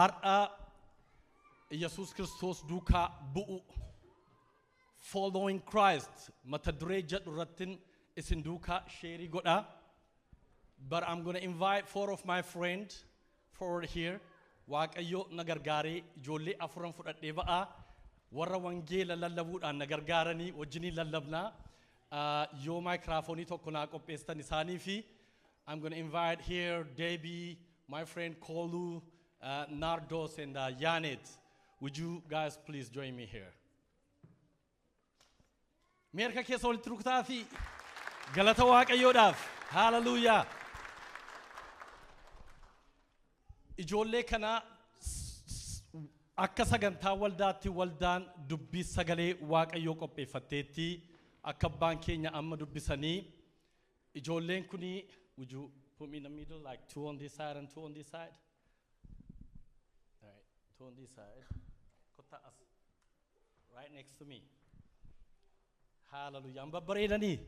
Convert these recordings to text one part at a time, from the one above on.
Har'a Yesuus Kiristoos duukaa bu'u, following Christ, mata duree jedhu irrattin isin duukaa share godha. But I'm going to invite four of my friends forward here. Waaqayyo na gargaaree ijoollee afuran fudhadhee ba'aa. Warra wangeela lallabuudhaan na gargaaranii wajjiniin lallabnaa. Yoo maayikiraafoonii tokko naa qopheessitan isaanii fi I'm going to invite here Debbie, my friend Kolu, Nardos, and Yanet. Would you guys please join me here? Mee harka keessa walitti rukutaa fi galata Waaqayyoodhaaf. Hallelujah. Ijoollee kana akka sagantaa waldaatti waldaan dubbii sagalee Waaqayyoo qopheeffatteetti akka abbaan keenya amma dubbisanii ijoolleen kuni, would you put me in the middle, like two on this side and two on this side? All right, two on this side. Kottaa as. Right next to me. Hallelujah. Babbareedanii.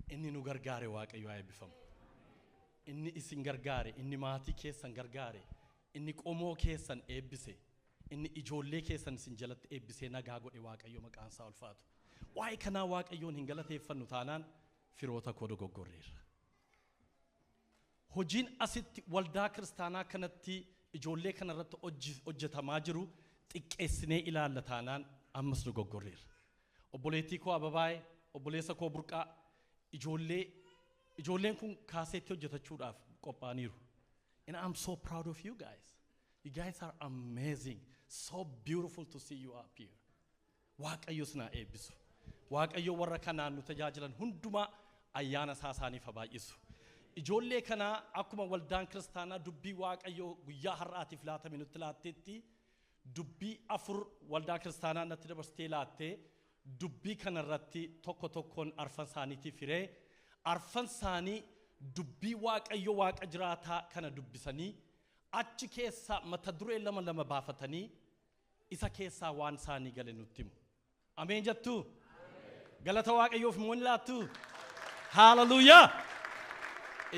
Inni nu gargaare Waaqayyo haa eebbifamu. Inni isin gargaare, inni maatii keessan gargaare, inni qomoo keessan eebbise, inni ijoollee keessan isin jalatti eebbisee nagaa godhe Waaqayyo maqaan isaa ulfaatu. Waa'ee kanaa Waaqayyoon hin galateeffannu taanaan firoota koo dogoggorreerra. Hojiin asitti waldaa kiristaanaa kanatti ijoollee kanarratti hojjetamaa jiru xiqqeessinee ilaalla taanaan ammas dogoggorreerra. Obboleettii koo Ababaayee, obboleessa koo Burqaa, ijoolleen kun kaaseetti hojjetachuudhaaf qophaa'aniiru. And I'm so proud of you guys. You guys are amazing. So beautiful to see you up here. Waaqayyo sinaa eebbisu. Waaqayyo warra kanaan nu tajaajilan hundumaa ayyaana isaa isaaniif haa baay'isu. Ijoollee kanaa akkuma waldaan kiristaanaa dubbii Waaqayyoo guyyaa har'aatiif laatame nutti laatteetti dubbii afur waldaa kiristaanaa natti dabarsitee laattee dubbii kanarratti tokko tokkoon arfan isaaniitiif hiree arfan isaanii dubbii Waaqayyo Waaqa jiraataa kana dubbisanii achi keessaa mata duree lama lama baafatanii isa keessaa waan isaanii gale nutti himu. Ameen jettuu? Galata Waaqayyoof immoo ni laattu? Hallelujah!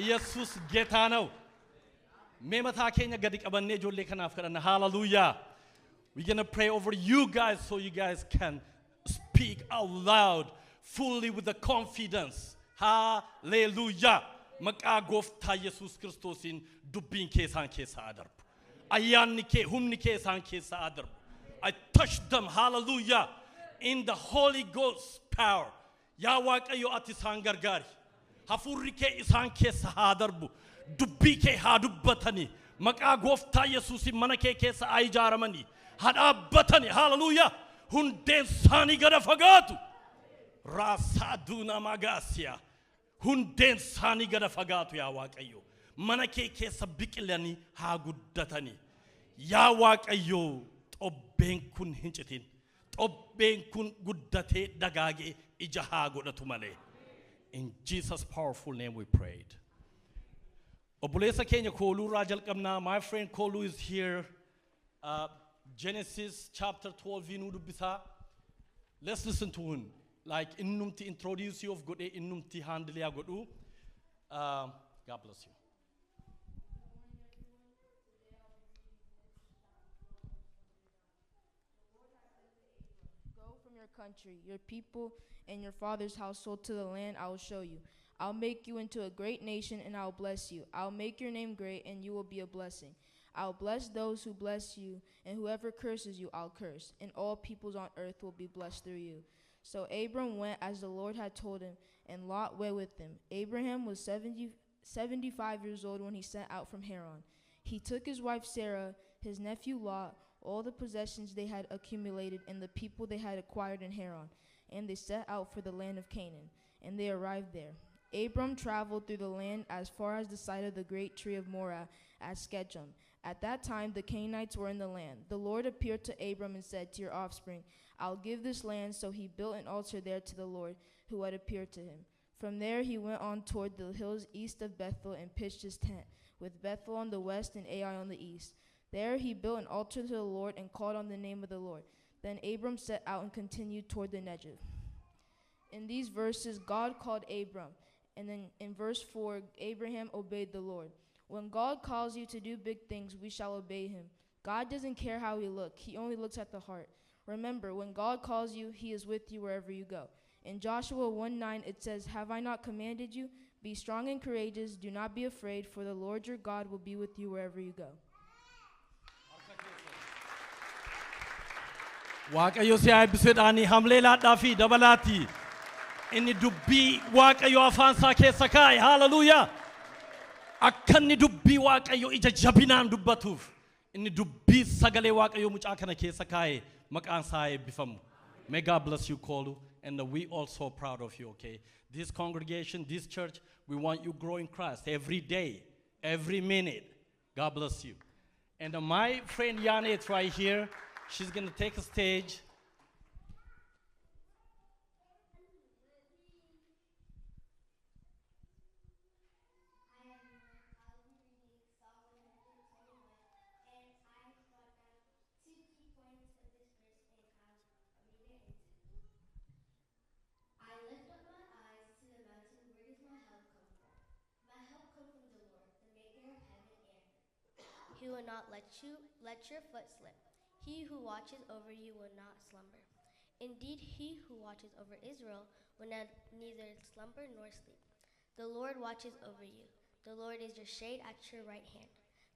ኢየሱስ ጌታ ነው። Mee mataa keenya gadi qabannee ijoollee kanaaf kadhanna. Hallelujah. We're going to pray over you guys so you guys can speak out loud, fully with the confidence. Hallelujah. Maqaa gooftaa Yesuus Kiristoosiin dubbiin kee isaan keessa haa darbu. Ayyaanni kee, humni kee isaan keessa haa darbu. I touch them, hallelujah, in the Holy Ghost power. Yaa Waaqayyo ati isaan gargaari. Hafuurri kee isaan keessa haa darbu. Dubbii kee haa dubbatani. Maqaa gooftaa Yesuusiin mana kee keessa haa ijaaramanii. Haa dhaabbatani. Hallelujah. Hundeen isaanii gada fagaatu. Raasaa duuna magaasiyaa. Hundeen isaanii gada fagaatu yaa Waaqayyo. Mana kee keessa biqilanii haa guddatanii. Yaa Waaqayyo xobbeen kun hin citin. Xobbeen kun guddatee dagaagee ija haa godhatu malee. In Jesus' powerful name we prayed. Obboleessa keenya Kooluu irraa jalqabnaa. My friend Kooluu is here. Genesis chapter 12 nuu dubbisaa. Let's listen to him. Like innumti introduce you of godhee innumti handle yaa godhu. God bless you. Go from your country, your people, and your father's household to the land I will show you. I'll make you into a great nation, and I'll bless you. I'll make your name great, and you will be a blessing. I'll bless those who bless you, and whoever curses you, I'll curse, and all peoples on earth will be blessed through you. So Abram went as the Lord had told him, and Lot went with him. Abraham was 75 years old when he set out from Haran. He took his wife Sarah, his nephew Lot, all the possessions they had accumulated, and the people they had acquired in Haran, and they set out for the land of Canaan, and they arrived there. Abram traveled through the land as far as the site of the great tree of Moreh at Shechem. At that time, the Canaanites were in the land. The Lord appeared to Abram and said, to your offspring, I'll give this land. So he built an altar there to the Lord who had appeared to him. From there, he went on toward the hills east of Bethel and pitched his tent, with Bethel on the west and Ai on the east. There he built an altar to the Lord and called on the name of the Lord. Then Abram set out and continued toward the Negev. In these verses, God called Abram. And then in verse 4, Abraham obeyed the Lord. When God calls you to do big things, we shall obey him. God doesn't care how we look. He only looks at the heart. Remember, when God calls you, he is with you wherever you go. In Joshua 1:9, it says, "Have I not commanded you? Be strong and courageous. Do not be afraid, for the Lord your God will be with you wherever you go." Waaqayyo si haa eebbisuudhaani hamlee laadhaa fi dabalaati. Inni dubbii Waaqayyo afaan isaa keessa kaa'e. Hallelujah. Akka inni dubbii Waaqayyo ija jabinaan dubbatuuf inni dubbii sagalee Waaqayyo mucaa kana keessa kaa'e maqaan isaa haa eebbifamu. May God bless you, Kolu, and we all so proud of you, okay? This congregation, this church, we want you grow in Christ every day, every minute. God bless you. And my friend Yanet right here, she's going to take a stage. Hi everyone, I'll be reading Psalm 121, and I brought down two key points of this verse, and I'll read it. I lift up my eyes to the mountain. Where does my help come from? My help comes from the Lord, the maker of heaven and earth. He will not let your foot slip. He who watches over you will not slumber. Indeed, he who watches over Israel will neither slumber nor sleep. The Lord watches over you. The Lord is your shade at your right hand.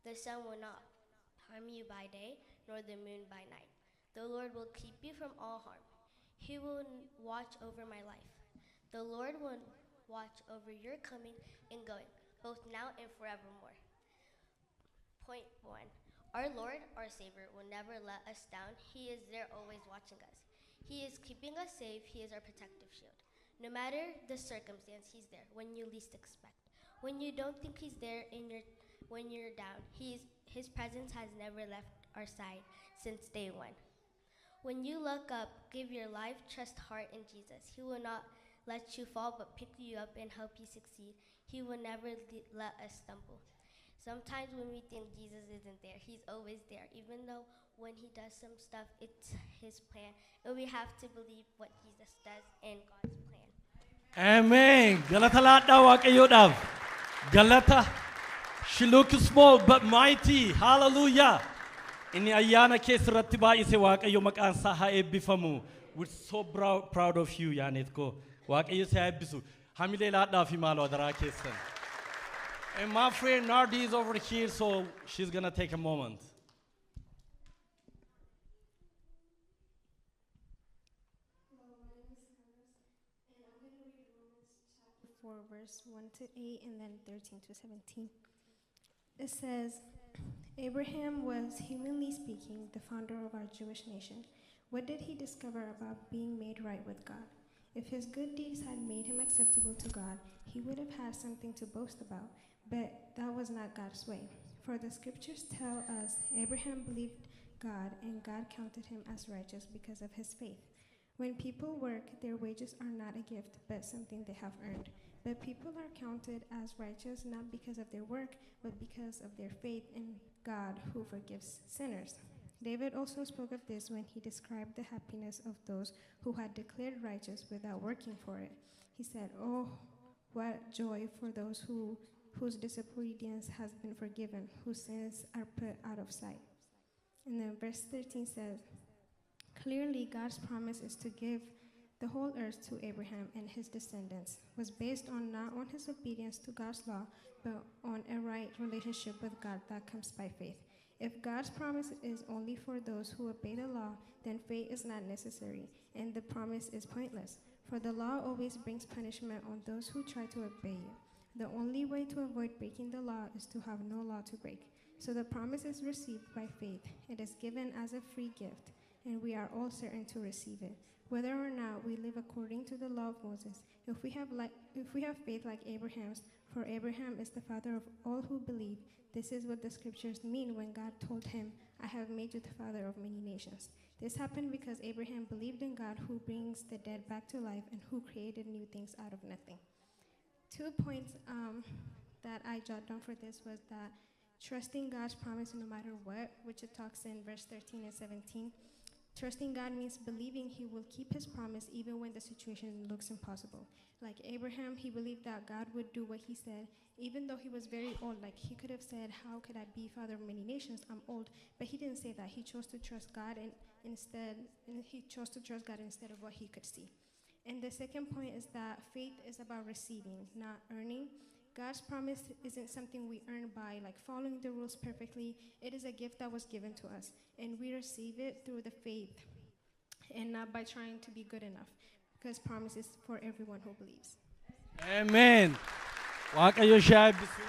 The sun will not harm you by day, nor the moon by night. The Lord will keep you from all harm. He will watch over my life. The Lord will watch over your coming and going, both now and forevermore. Point 1. Our Lord, our Savior, will never let us down. He is there always watching us. He is keeping us safe. He is our protective shield. No matter the circumstance, he's there when you least expect. When you don't think he's there, when you're down, his presence has never left our side since day one. When you look up, give your life, trust, heart in Jesus. He will not let you fall, but pick you up and help you succeed. He will never let us stumble. Sometimes when we think Jesus isn't there, he's always there. Even though when he does some stuff, it's his plan. And we have to believe what Jesus does and God's plan. Amen. Galata laadhaa Waaqayyoodhaaf. Galata. She looks small but mighty. Hallelujah. Inni ayyaana keessa irratti baay'ise Waaqayyo maqaan isaa haa eebbifamu. We're so proud of you, Yaanet ko. Waaqayyo si haa eebbisu. Hamilee laadhaa fi maaloo adaraa keessan. And my friend Nardi is over here, so she's going to take a moment. Hello, my name is Carlos, and I'm going to read Romans chapter 4, verse 1 to 8, and then 13 to 17. It says, Abraham was, humanly speaking, the founder of our Jewish nation. What did he discover about being made right with God? If his good deeds had made him acceptable to God, he would have had something to boast about. But that was not God's way. For the scriptures tell us Abraham believed God, and God counted him as righteous because of his faith. When people work, their wages are not a gift, but something they have earned. But people are counted as righteous not because of their work, but because of their faith in God who forgives sinners. David also spoke of this when he described the happiness of those who had declared righteous without working for it. He said, "Oh, what joy for those whose disobedience has been forgiven, whose sins are put out of sight." And then verse 13 says, clearly God's promise is to give the whole earth to Abraham and his descendants was based on not on his obedience to God's law, but on a right relationship with God that comes by faith. If God's promise is only for those who obey the law, then faith is not necessary, and the promise is pointless. For the law always brings punishment on those who try to obey it. The only way to avoid breaking the law is to have no law to break. So the promise is received by faith. It is given as a free gift, and we are all certain to receive it, whether or not we live according to the law of Moses. If we have faith like Abraham's, for Abraham is the father of all who believe. This is what the scriptures mean when God told him, "I have made you the father of many nations." This happened because Abraham believed in God who brings the dead back to life and who created new things out of nothing. 2 points that I jotted down for this was that trusting God's promise no matter what, which it talks in verse 13 and 17. Trusting God means believing He will keep His promise even when the situation looks impossible. Like Abraham, he believed that God would do what He said, even though he was very old. Like, he could have said, "How could I be father of many nations? I'm old." But he didn't say that. He chose to trust God and he chose to trust God instead of what he could see. And the second point is that faith is about receiving, not earning. God's promise isn't something we earn by, like, following the rules perfectly. It is a gift that was given to us, and we receive it through the faith and not by trying to be good enough, because promise is for everyone who believes. Amen. Waaqayyo ishee haa eebbisu.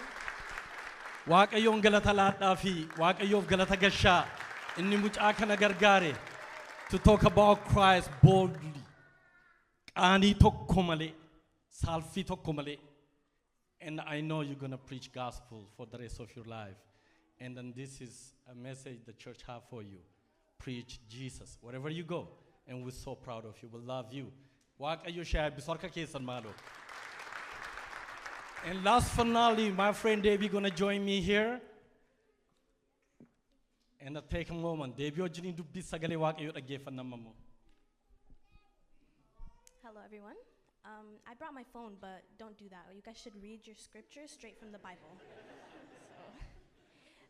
Waaqayyoon galata laadhaa fi Waaqayyoof galata gashaa inni mucaa kana gargaare to talk about Christ boldly. Qaanii tokko malee, saalfii tokko malee. And I know you're going to preach gospel for the rest of your life. And then this is a message the church have for you. Preach Jesus wherever you go. And we're so proud of you. We love you. Waaqayyo ishee haa eebbisu. Harka keessan maaloo. And last finale, my friend Debbie gonna join me here. And I take a moment. Debbie wajjiniin dubbii sagalee Waaqayyoo dhaggeeffanna amma immoo. Hello, everyone. I brought my phone, but don't do that. You guys should read your scripture straight from the Bible.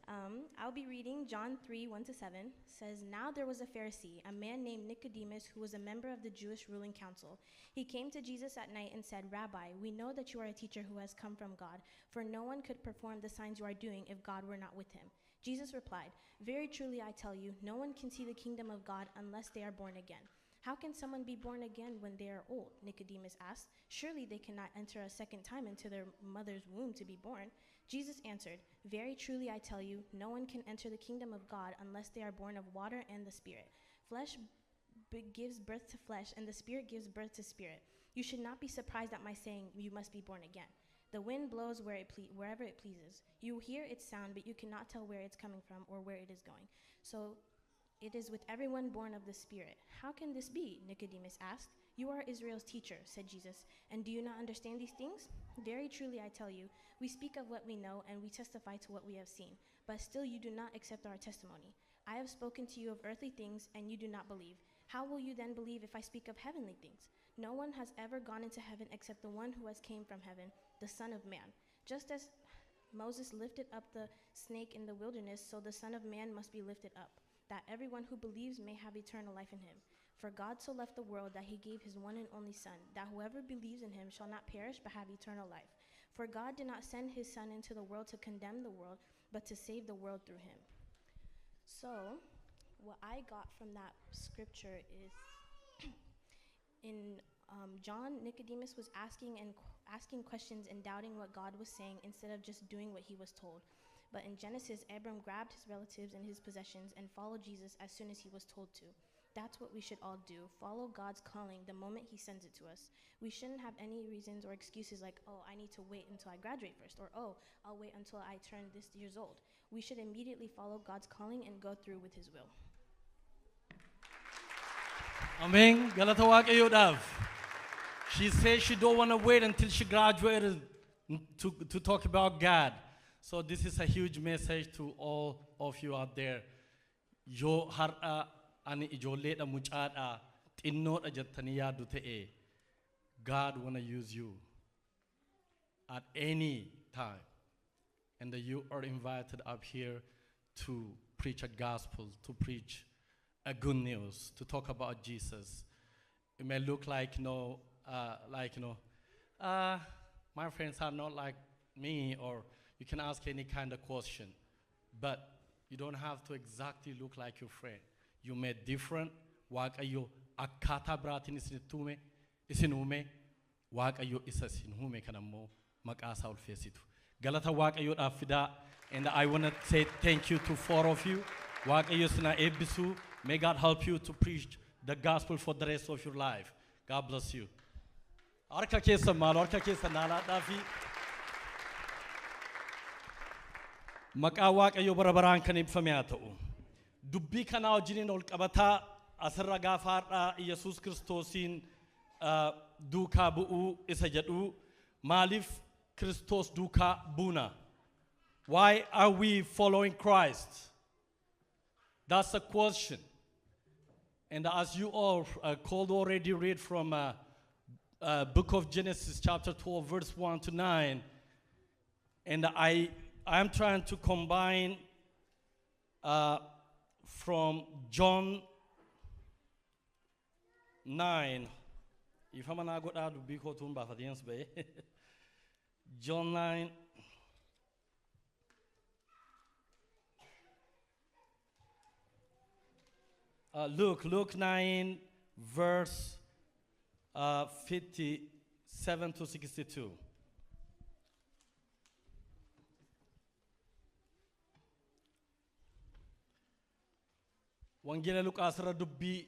So, I'll be reading John 3 1 to 7. Says, "Now there was a Pharisee, a man named Nicodemus, who was a member of the Jewish ruling council. He came to Jesus at night and said, 'Rabbi, we know that you are a teacher who has come from God, for no one could perform the signs you are doing if God were not with him.' Jesus replied, 'Very truly I tell you, no one can see the kingdom of God unless they are born again.' 'How can someone be born again when they are old?' Nicodemus asked. 'Surely they cannot enter a second time into their mother's womb to be born.' Jesus answered, 'Very truly I tell you, no one can enter the kingdom of God unless they are born of water and the Spirit. Flesh gives birth to flesh, and the Spirit gives birth to spirit. You should not be surprised at my saying, "You must be born again." The wind blows wherever it pleases. You hear its sound, but you cannot tell where it's coming from or where it is going. So it is with everyone born of the Spirit." 'How can this be?' Nicodemus asked. 'You are Israel's teacher,' said Jesus, 'and do you not understand these things? Very truly I tell you, we speak of what we know and we testify to what we have seen, but still you do not accept our testimony. I have spoken to you of earthly things, and you do not believe. How will you then believe if I speak of heavenly things? No one has ever gone into heaven except the one who has came from heaven, the Son of Man. Just as Moses lifted up the snake in the wilderness, so the Son of Man must be lifted up, that everyone who believes may have eternal life in him. For God so loved the world that he gave his one and only Son, that whoever believes in him shall not perish but have eternal life. For God did not send his Son into the world to condemn the world, but to save the world through him." So, what I got from that scripture is in John, Nicodemus was asking questions and doubting what God was saying instead of just doing what he was told. But in Genesis, Abram grabbed his relatives and his possessions and followed Jesus as soon as he was told to. That's what we should all do. Follow God's calling the moment he sends it to us. We shouldn't have any reasons or excuses like, "Oh, I need to wait until I graduate first," or, "Oh, I'll wait until I turn this years old." We should immediately follow God's calling and go through with his will. Ameen. Galata Waaqayyoodhaaf. She says she don't want to wait until she graduated to talk about God. So this is a huge message to all of you out there. Yoo har'a ani ijoolleedha, mucaadha, xinnoodha jettanii yaaddu ta'e, God wanna use you at any time. And that you are invited up here to preach a gospel, to preach a good news, to talk about Jesus. It may look like, like, my friends are not like me, or you can ask any kind of question, but you don't have to exactly look like your friend. You may different. Waaqayyo akkaataa biraatiin isinitti uume, isin uume, Waaqayyo isa isin uume kan ammoo maqaa isaa ulfeessitu. Galata Waaqayyoodhaaf fidaa. And I want to say thank you to four of you. Waaqayyo isin haa eebbisu. May God help you to preach the gospel for the rest of your life. God bless you. Harka keessa maaloo, harka keessa naalaadhaa fi maqaa Waaqayyoo bara baraan kan eebbifame haa ta'u. Dubbii kanaa wajjiniin ol qabataa asirra gaafa har'aa Yesuus Kiristoosiin duukaa bu'uu isa jedhu, maaliif Kiristoos duukaa buuna? Why are we following Christ? That's a question. And as you all called already read from book of Genesis chapter 12 verse 1 to 9, and I am trying to combine from John 9. Ifama naa godhaa, dubbii kootuun baafateenis ba'e. John 9. Luke 9, verse 57 to 62. Wangeela Luqaas irra dubbii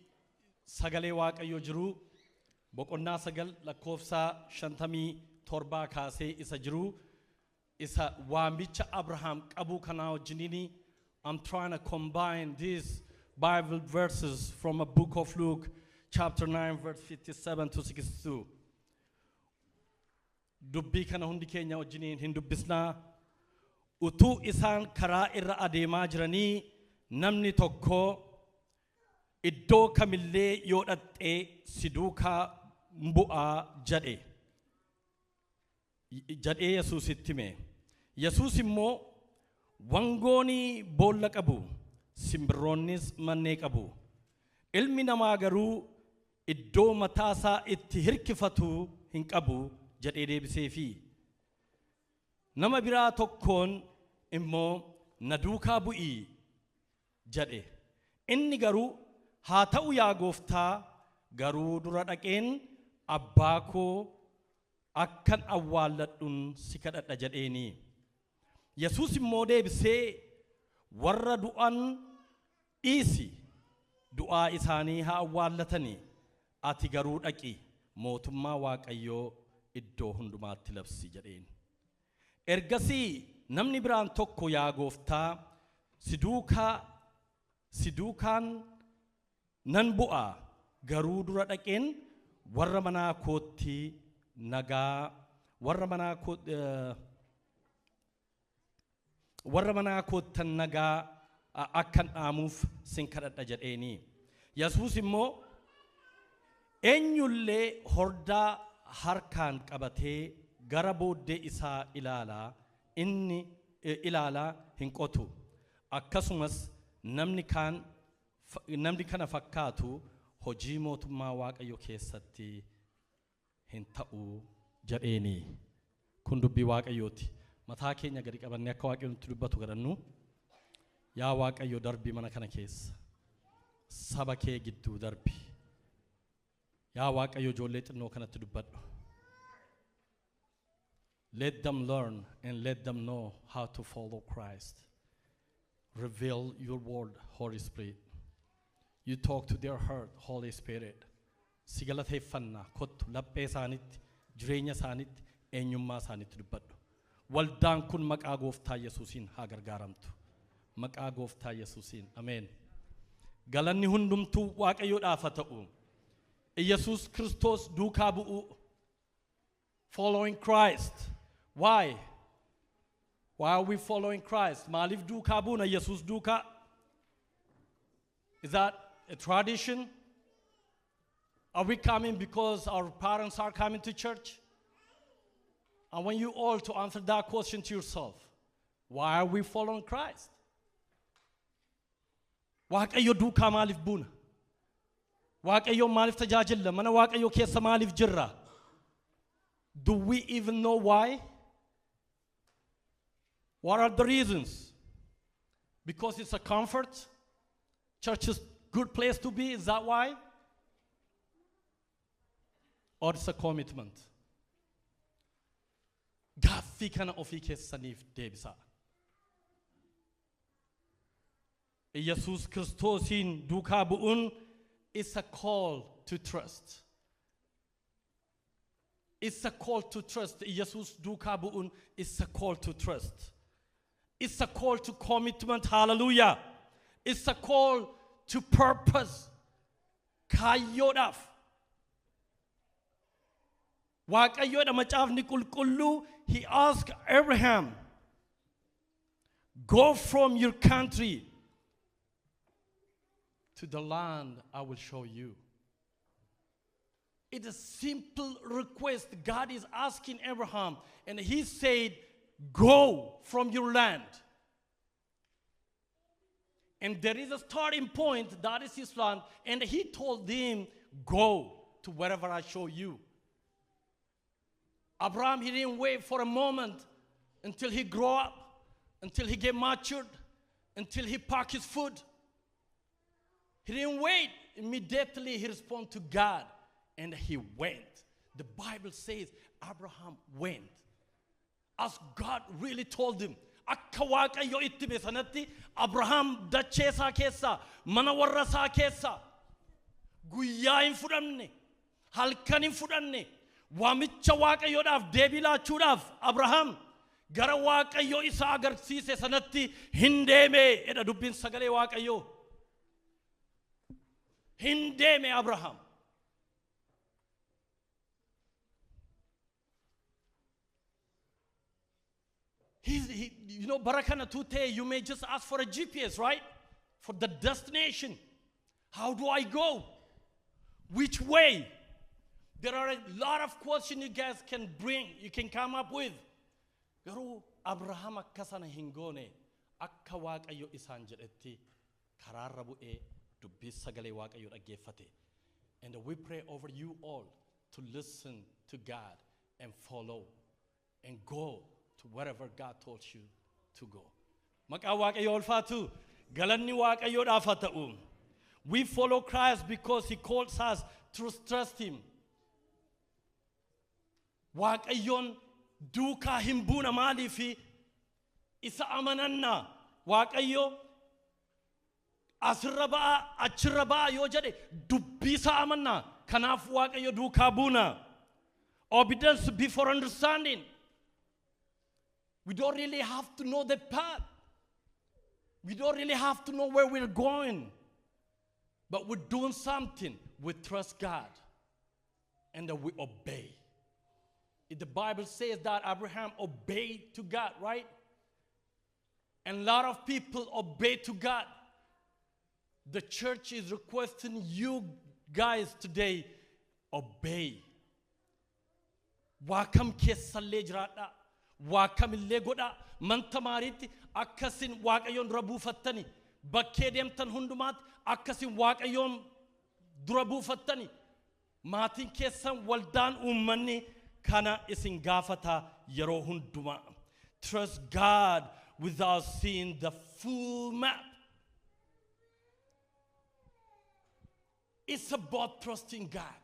sagalee Waaqayyoo jiru boqonnaa 9 lakkoofsa 57 kaasee isa jiru isa waamicha Abrahaam qabuu kanaa wajjiniini I'm trying to combine these Bible verses from a book of Luke chapter 9 verse 57 to 62. Dubbii kana hundi keenya wajjiniin hin dubbisnaa. Utuu isaan karaa irra adeemaa jiranii namni tokko, "Iddoo kamillee yoo dhaqxee si duukaa bu'aa," jedhe jedhee Yesuusitti hime. Yesuus immoo, "Wangooni boolla qabu, simbirroonnis mannee qabu. Ilmi namaa garuu iddoo mataasaa itti hirkifatu hin qabu," jedhee deebiseefi. Nama biraa tokkoon immoo, "Na duukaa bu'ii," jedhe. Inni garuu, "Haa ta'u yaa gooftaa, garuu dura dhaqeen abbaa koo akkan awwaalladhuun si kadhadha," jedheeni. Yesuus immoo deebisee, "Warra du'an dhiisi, du'aa isaanii haa awwaallatanii. Ati garuu dhaqi, mootummaa Waaqayyoo iddoo hundumaatti labsi," jedheen. Ergasii namni biraan tokko, "Yaa gooftaa, si duukaan nan bu'a, garuu dura dhaqeen warra manaa kootti nagaa warra manaa koottan nagaa akkan dhaamuuf sin kadhadha," jedheeni. Yesuus immoo, "Eenyullee hordaa harkaan qabatee gara booddee isaa ilaalaa inni ilaalaa hin qotu. Akkasumas namni kana fakkaatu hojii mootummaa Waaqayyo keessatti hin ta'u," jedheeni. Kun dubbii Waaqayyooti. Mataa keenya gadi qabannee akka Waaqayyo nutti dubbatu kadhannu. Yaa Waaqayyo, darbii mana kana keessa. Saba kee gidduu darbi. Yaa Waaqayyo, ijoollee xinnoo kanatti dubbadhu. Let them learn and let them know how to follow Christ. Reveal your word, Holy Spirit. You talk to their heart, Holy Spirit. Si galateeffannaa, kottu laphee isaanitti, jireenya isaanitti, eenyummaa isaanitti dubbadhu. Waldaan kun maqaa gooftaa Yesuusiin haa gargaaramtu. Maqaa gooftaa Yesuusiin. Ameen. Galanni hundumtuu Waaqayyoodhaaf haa ta'u. Yesuus Kiristoos duukaa bu'uu. Following Christ. Why? Why are we following Christ? Maaliif duukaa buuna Yesuus duukaa? Is that a tradition? Are we coming because our parents are coming to church? I want you all to answer that question to yourself. Why are we following Christ? Waaqayyo duukaa maaliif buuna? Waaqayyo maaliif tajaajilla? Mana Waaqayyo keessa maaliif jirra? Do we even know why? What are the reasons? Because it's a comfort? Church is good place to be, is that why? Or it's a commitment? Gaaffii kana ofii keessaniif deebisaa. Yesuus Kiristoosiin duukaa bu'uun is a call to trust. It's a call to trust. Yesuus duukaa bu'uun is a call to trust. It's a call to commitment. Hallelujah. It's a call to purpose. Kaayyoodhaaf. Waaqayyoodha macaafni qulqulluu, he asked Abraham, "Go from your country to to the land I will show you. It's a simple request God is asking Abraham. And he said, go from your land. And there is a starting point, that is his land. And he told him, go to wherever I show you. Abraham, he didn't wait for a moment until he grew up, until he get matured, until he packed his food. He didn't wait. Immediately he responded to God and he went. The Bible says Abraham went. As God really told him, akka Waaqayyo itti hime sanatti Abraham dachee isaa keessaa, mana warra isaa keessaa guyyaa hin fudhanne, halkan hin fudhanne, waamicha Waaqayyoodhaaf deebii laachuudhaaf Abraham gara Waaqayyo isa agarsiise sanatti hin deeme jedha dubbiin sagalee Waaqayyoo. Hin deeme Abraham. Bara kana tute, you may just ask for a GPS, right? For the destination. How do I go? Which way? There are a lot of questions you guys can bring, you can come up with. Garuu Abraham akka sana hin goone, akka Waaqayyo isaan jedhetti karaarra bu'ee dubbii sagalee Waaqayyo dhaggeeffate. And we pray over you all to listen to God and follow and go to wherever God told you to go. Maqaa Waaqayyo ulfaatu, galanni Waaqayyoodhaaf haa ta'u. We follow Christ because he calls us to trust him. Waaqayyoon duukaa hin buuna maaliifi isa amanannaa. Waaqayyo asirra ba'aa achirra ba'aa yoo jedhe dubbii isaa amannaa. Kanaaf Waaqayyo duukaa buuna. Obedience before understanding. We don't really have to know the path. We don't really have to know where we're going. But we're doing something. We trust God and that we obey. The Bible says that Abraham obeyed to God, right? And a lot of people obey to God. The church is requesting you guys today, obey. Waa kam keessallee jiraadhaa. Waa kamillee godhaa. Manta maariitti akkasin Waaqayyoon dura buufattani. Bakkee deemtan hundumaatti akkasin Waaqayyoon dura buufattani. Maatiin keessan waldaan uummanni kana isin gaafata yeroo hundumaa. Trust God without seeing the full map. It's about trusting God.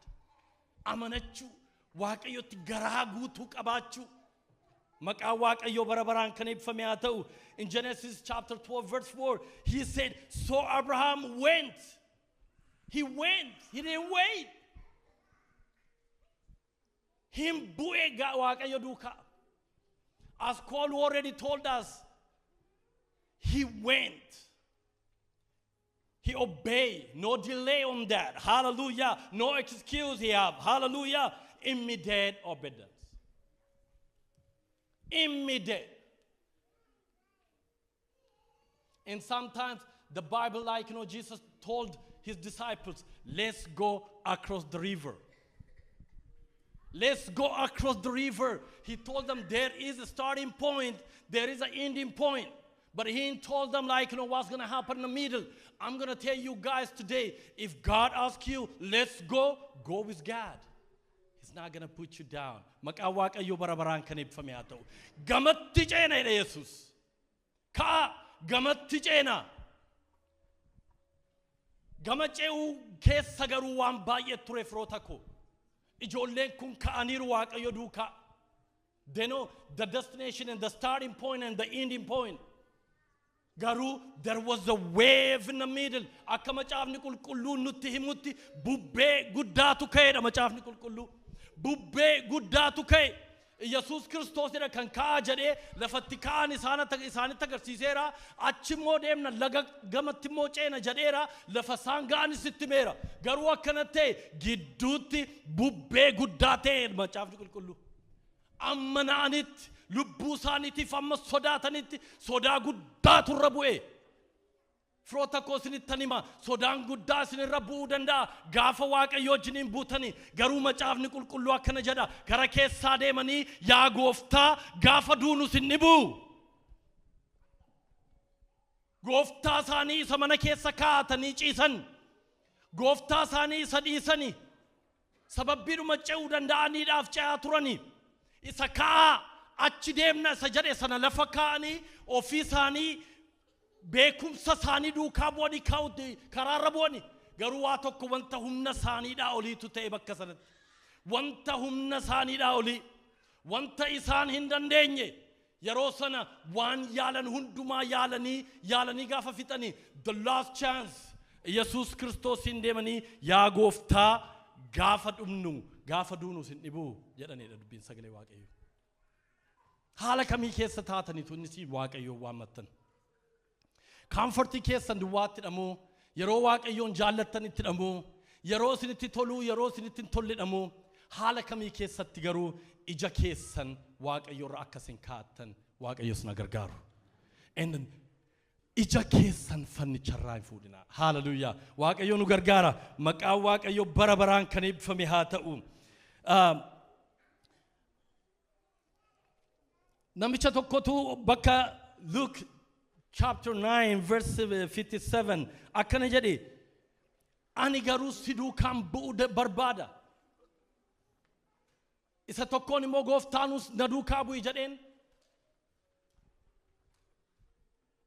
Amanachuu, Waaqayyotti garaa guutuu qabaachuu. Maqaa Waaqayyoo bara baraan kan eebbifame haa ta'u. In Genesis chapter 12 verse 4, he said, so Abraham went. He went. He didn't wait. Hin bu'e Waaqayyo duukaa. As Paul already told us, he went. He obeyed. No delay on that. Hallelujah. No excuse he have. Hallelujah. Immediate obedience. Immediate. And sometimes the Bible, Jesus told his disciples, let's go across the river. Let's go across the river. He told them there is a starting point, there is an ending point. But he told them, what's going to happen in the middle. I'm going to tell you guys today, if God asks you, let's go, go with God. He's not going to put you down. Maqaa Waaqayyoo bara baraan kan eebbifame haa ta'u. Gamatti ceena jedhe Yesuus. Ka'a gamatti ceena. Gama ce'uu keessa garuu waan baay'ee ture firoota koo. Ijoolleen kun ka'aniiru Waaqayyo duukaa. They know the destination and the starting point and the ending point. Garuu, there was a wave in the middle. Akka macaafni qulqulluun nutti himutti bubbee guddaatu ka'eedha macaafni qulqulluu. Bubbee guddaatu ka'e. Yesuus Kiristoos jedha kan ka'aa jedhee lafatti ka'an isaanitti agarsiiseera. Achi immoo deemna laga gamatti immoo ceena jedheera. Lafa isaan ga'anis itti himeera. Garuu akkana ta'e gidduutti bubbee guddaa ta'e macaafni qulqulluu. Amma na'anitti lubbuu isaaniitiif amma sodaatanitti sodaa guddaatu irra bu'e. Firoota koo, isinittan hima, sodaan guddaa isinirra bu'uu danda'a gaafa Waaqayyo wajjiniin buutanii. Garuu Macaafni Qulqulluu akkana jedha: gara keessaa deemanii, "Yaa Gooftaa, gaafa duunu sin dhibuu." Gooftaa isaanii isa mana keessa kaa'atanii ciisan, gooftaa isaanii isa dhiisanii, sababbiidhuma ce'uu danda'aniidhaaf ce'aa turanii, isa ka'aa achi deemna isa jedhe sana lafa kaa'anii, ofii isaanii beekumsa isaanii duukaa bu'anii kaa'utti karaarra bu'anii. Garuu waa tokko, wanta humna isaaniidhaa oliitu ta'e bakka sanatti. Wanta humna isaaniidhaa olii, wanta isaan hin dandeenye. Yeroo sana waan yaalan hundumaa yaalanii yaalanii gaafa fixanii, the last chance, Yesuus Kiristoosiin deemanii, "Yaa Gooftaa, gaafa dhumnu, gaafa duunu sin dhibuu," jedhanidha dubbiin sagalee Waaqayyo. Haala kamii keessa taataniitu inni siin Waaqayyoon waammattan? Comfortii keessan duwwaatti dhamoo, yeroo Waaqayyoon jaallattanitti dhamoo, yeroo isinitti toluu, yeroo isinitti hin tolle dhamoo, haala kamii keessatti garuu ija keessan Waaqayyoorra akka isin kaa'attan Waaqayyo isin gargaaru. And ija keessan fannicharraa hin fuudhinaa. Haaleluyyaa. Waaqayyo nu gargaara. Maqaan Waaqayyo bara baraan kan eebbifame haa ta'u. Namicha tokkotu bakka Luke chapter 9 verse 57 akkana jedhe: "Ani garuu si duukaan bu'uu barbaada." Isa tokkoon immoo, "Gooftaanus na duukaa bu'i," jedheen.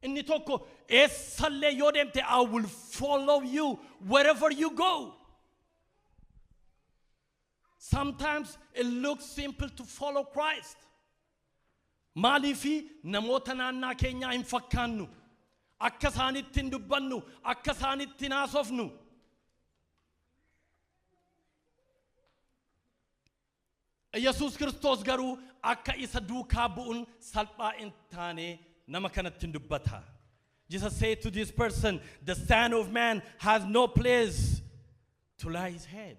Inni tokko, "Eessallee yoo deemte, I will follow you wherever you go." Sometimes it looks simple to follow Christ. Maaliifi namoota naannaa keenyaa hin fakkaannu. Akka isaanitti hin dubbannu, akka isaanitti hin haasofnu. Yesuus Kiristoos garuu akka isa duukaa bu'uun salphaa hin taane nama kanatti hin dubbata. Jesus said to this person, "The Son of Man has no place to lay his head."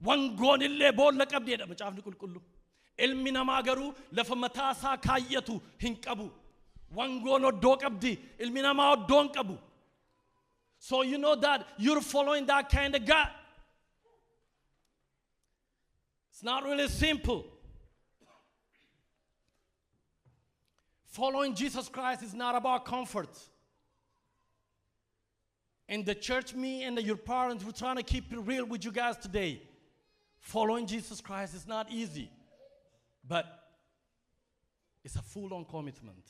Wangoon illee boolla qabdi jedha Macaafni Qulqullu. Ilmi namaa garuu lafa mataa isaa kaayyatu hin qabu. Wangoon oddoo qabdi, ilmi namaa oddoo hin qabu. So you know that you're following that kind of God. It's not really simple. Following Jesus Christ is not about comfort. In the church, me and your parents, we're trying to keep it real with you guys today. Following Jesus Christ is not easy, but it's a full on commitment.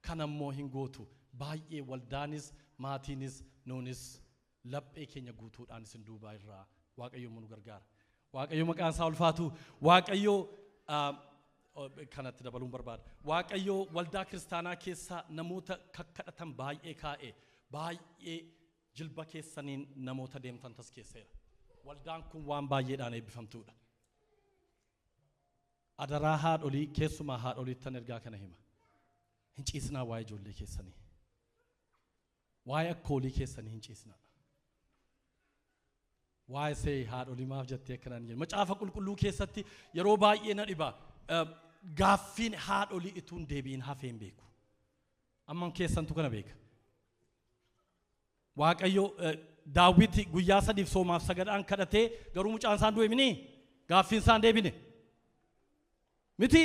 Kanammoo hin gootu. Baay'ee waldaanis, maatiinis, nuunis laphee keenya guutuudhaan isin duubaa irraa. Waaqayyo nu gargaara. Waaqayyo maqaan isaa ulfaatu. Waaqayyo kanatti dabaluun barbaada. Waaqayyo waldaa kiristaanaa keessa namoota kakkadhatan baay'ee kaa'e, baay'ee jilba keessaniin namoota deemtan tas keesseera. Waldaan kun waan baay'eedhaan eebbifamtuudha. Adaraa haadholii, keessumaa haadholiittan ergaa kana hima. Hin ciisnaa waa'ee ijoollee keessanii. Waa'ee akkoolii keessanii hin ciisnaa. Waa'ee see haadholii maaf jettee akkanaan jedhu. Macaafa Qulqulluu keessatti yeroo baay'ee na dhiba. Gaaffiin haadholii ituun deebiin hafee hin beeku. Amman keessantu kana beeka. Waaqayyo Daawiti guyyaa 3f soomaaf sagadaan kadhatee, garuu mucaan isaan du'e minii gaaffiin isaan deebine. Miti.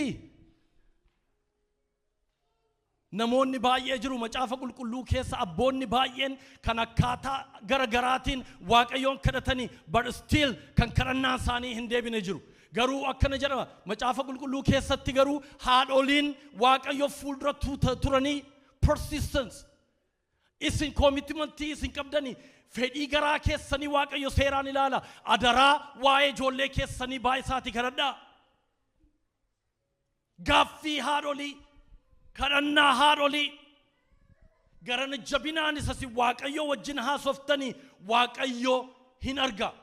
Namoonni baay'ee jiru Macaafa Qulqulluu keessa, abboonni baay'een kan akkaataa gara garaatiin Waaqayyoon kadhatanii, but still kan kadhannaan isaanii hin deebine jiru. Garuu akkana jedhama Macaafa Qulqulluu keessatti, garuu haadholiin Waaqayyo fuuldura turanii, persistence, isin commitmentii isin qabdanii, fedhii garaa keessanii Waaqayyo seeraan ilaala. Adaraa waa'ee ijoollee keessanii baay'isaati kadhadhaa. Gaaffii haadholii, kadhannaa haadholii, garana jabinaan isa si Waaqayyo wajjin haasoftanii Waaqayyo hin arga.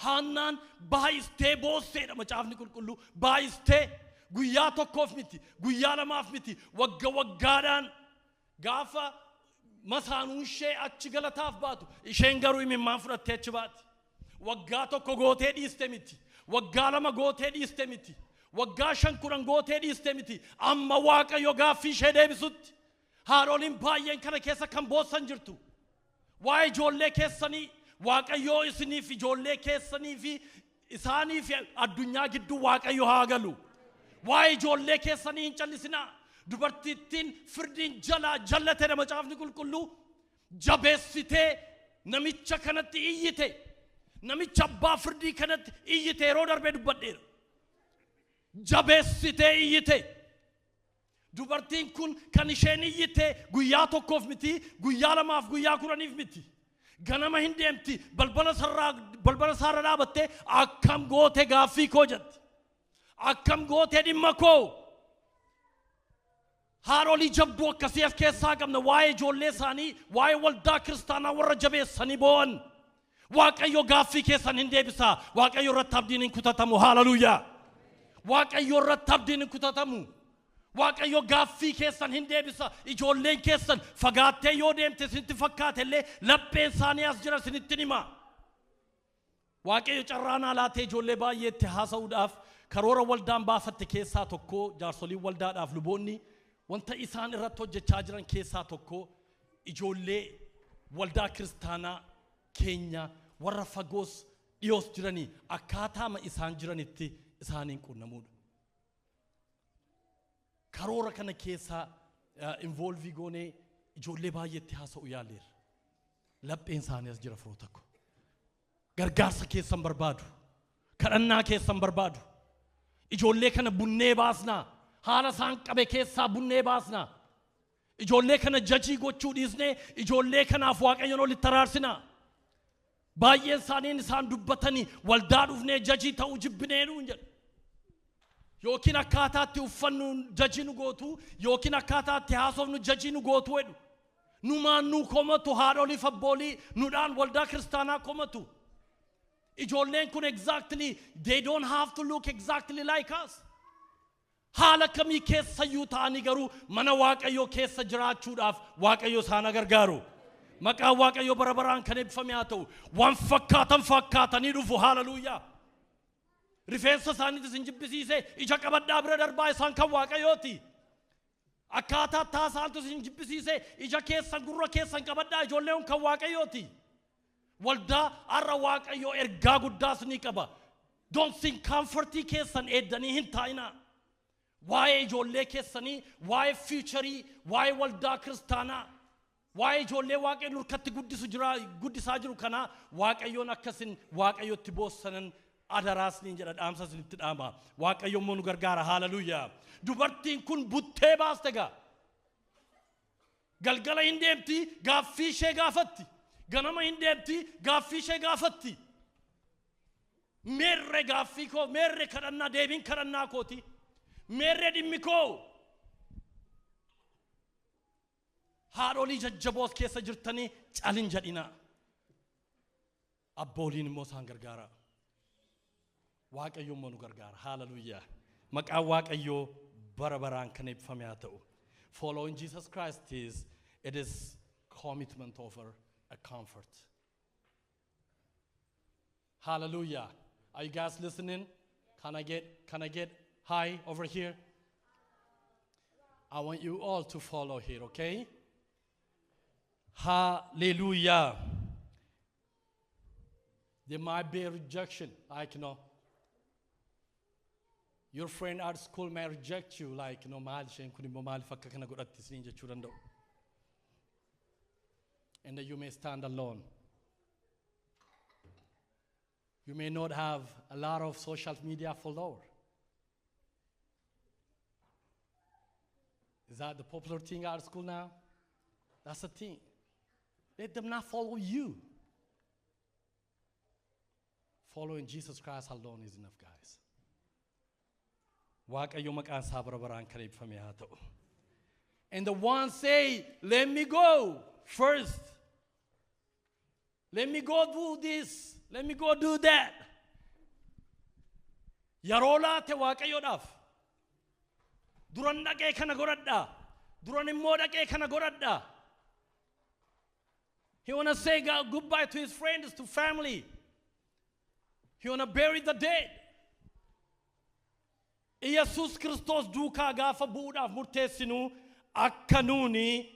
Haannaan baay'istee boosseedha Macaafni Qulqulluu. Baay'istee, guyyaa tokkoof miti, guyyaa lamaaf miti, wagga waggaadhaan gaafa masaanuun ishee achi galataaf baatu, isheen garuu imimmaan fudhattee achi baati. Waggaa tokko gootee dhiiste miti. Waggaa 2 gootee dhiiste miti. Waggaa 5, 10 gootee dhiiste miti. Amma Waaqayyo gaaffii ishee deebisutti. Haadholiin baay'een kana keessa kan boossan jirtu. Waa'ee ijoollee keessanii Waaqayyoo isiniif ijoollee keessanii fi isaanii fi addunyaa gidduu Waaqayyo haa galu. Waa'ee ijoollee keessanii hin callisinaa. Dubartittiin firdiin jalaa jallatee macaafni qulqulluu jabeessitee namicha kanatti iyyite. Namicha abbaa firdii kanatti iyyite yeroo darbee dubbadheera. Jabeessitee iyyite. Dubartiin kun kan isheen iyyite guyyaa tokkoof miti, guyyaa lamaaf, guyyaa 10 miti. Ganama hin deemti, balbala isaarra dhaabattee akkam goote gaaffii koo jetti. Akkam gootee dhimma koo. Haadholii jabduu akkasii as keessaa qabna. Waa'ee ijoollee isaanii, waa'ee waldaa kiristaanaa warra jabeessanii boo'an. Waaqayyo gaaffii keessan hin deebisaa. Waaqayyo irratti abdiin hin kutatamu. Haaleluyyaa. Waaqayyo irratti abdiin hin kutatamu. Waaqayyo gaaffii keessan hin deebisa. Ijoolleen keessan fagaattee yoo deemte isinitti fakkaate illee lapheen isaanii as jira isinitti hima. Waaqayyo carraa laatee ijoollee baay'eetti haasa'uudhaaf karoora waldaan baafatte keessaa tokko jaarsoliin waldaadhaaf luboonni wanta isaan irratti hojjechaa jiran keessaa tokko ijoollee waldaa kiristaanaa keenya warra fagoos dhiyoos jiranii akkaataama isaan jiranitti isaaniin qunnamuudha. Karoora kana keessaa involvii goonee ijoollee baay'eetti haasa'u yaaleera. Lapheen isaanii as jira firoota ko. Gargaarsa keessan barbaadu. Kadhannaa keessan barbaadu. Ijoollee kana bunnee baasnaa. Haala isaan qabe keessaa bunnee baasnaa. Ijoollee kana jajii gochuu dhiisnee ijoollee kanaaf Waaqayyoon olitti araarsinaa. Baay'een isaaniin isaan dubbatanii waldaa dhufnee jajii ta'uu jibbinee nuun jedhu. Yookiin akkaataatti uffannu jajii nu gootu, yookiin akkaataatti haasofnu jajii nu gootu jedhu. Numaan nu komatu, haadholiif abboolii nudhaan waldaa kiristaanaa komatu. Ijoolleen kun exactly, they don't have to look exactly like us. Haala kamii keessayyuu ta'anii garuu mana Waaqayyoo keessa jiraachuudhaaf Waaqayyo isaan gargaaru. Maqaan Waaqayyoo bara baraan kan eebbifame haa ta'u. Waan fakkaatan fakkaatanii dhufu. Haaleluyyaa. Rifeensa isaaniitis hin jibbisiise, ija qabadhaa bira darbaa, isaan kan Waaqayyooti. Akkaataa taasaantus hin jibbisiise, ija keessan gurra keessan qabadhaa, ijoolleen kan Waaqayyooti. Waldaa har'a Waaqayyoo ergaa guddaas ni qaba. Don't think comfortii keessan eeddanii hin taa'inaa. Waa'ee ijoollee keessanii, waa'ee futurii, waa'ee waldaa kiristaanaa, waa'ee ijoollee Waaqayyoon nurkatti guddisu jira guddisaa jiru kanaa Waaqayyoon akkasin Waaqayyotti boossanan adaraas niin jedha, dhaamsa isinitti dhaama. Waaqayyo immoo nu gargaara. Haaleluyyaa. Dubartiin kun buttee baaste gaa. Galgala hin deemti, gaaffii ishee gaafatti. Ganama hin deemti, gaaffii ishee gaafatti. Meerre gaaffii koo, meerre kadhannaa, deebiin kadhannaa kooti. Meerre dhimmi koo. Haadholii jajjaboo as keessa jirtanii calin jedhinaa. Abbooliin immoo isaan gargaara. Waaqayyo immoo nu gargaara. Haaleluyyaa. Maqaan Waaqayyoo bara baraan kan eebbifame haa ta'u. Following Jesus Christ is, it is commitment over a comfort. Hallelujah. Are you guys listening? Can I get hi over here? I want you all to follow here, okay? Hallelujah. There might be a rejection, like, your friend at school may reject you, like, maal isheen kun immoo maaliif akka kana godhatti isiniin jechuu danda'u. And then you may stand alone. You may not have a lot of social media followers. Is that the popular thing out of school now? That's the thing. Let them not follow you. Following Jesus Christ alone is enough, guys. Waaqayyo maqaan isaa bara baraan kan eebbifame haa ta'u. And the one say, let me go first. Let me go do this. Let me go do that. Yeroo laate Waaqayyoodhaaf. Duran dhaqee kana godhadhaa. Duran immoo dhaqee kana godhadhaa. He want to say goodbye to his friends, to family. He want to bury the dead. Yesus Kiristoos duukaa gaafa bu'uudhaaf murteessinu Akka nuuni